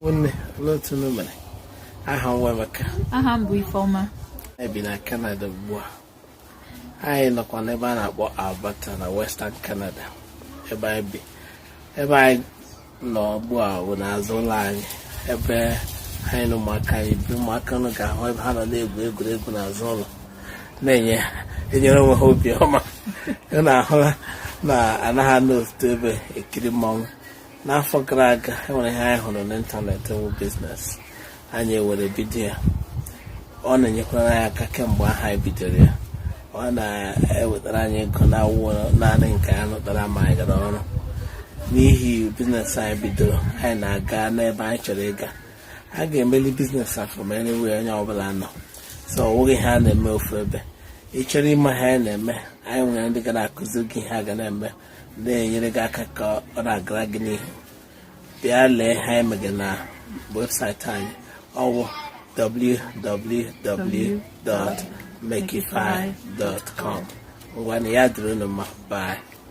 Nwanne, olee otu unu mere? Aha m Emeka. Aha m bụ Ifeọma. Anyị bi na Canada ugbu a. Anyị nọkwa n'ebe a na-akpọ Alberta na Western Canada ebe anyị bi. Ebe anyị nọ ugbu a bụ n'azụ ụlọ anyị, ebe anyị na ụmụaka anyị bi. Ụmụaka unu ga-ahụ ebe ha nọ na-egwu egwuregwu n'azụ ụlọ, na-enye enyere onwe ha obi ọma. Unu ahụla na anaghị anọ otu ebe ekiri mmanwụ. N'afọ gara aga, enwere ihe anyị hụrụ n'ịntanetị wụ business anyị ewere bido ya. Ọ na-enyekwara anyị aka kemgbe ahụ anyị bidoro ya. Ọ na-ewetara anyị ego na-awụ naanị nke anyị nụtara ma anyị gara ọrụ. N'ihi business anyị bidoro, anyị na-aga n'ebe anyị chọrọ ịga. A ga-emeli business a from anywhere onye ọbụla nọ, so ọ nweghị ihe a na-eme ofu ebe. Ị chọrọ ịma ihe anyị na-eme, anyị nwere ndị ga na-akụziri gị ihe a ga na-eme, na-enyere gị aka ka ọ na-agara gị n'ihu. Bịa lee ihe anyị mege na webụsaịtị anyị, ọwụ www.makify.com. Ngwanụ, ya dịrị unu mma. Bye.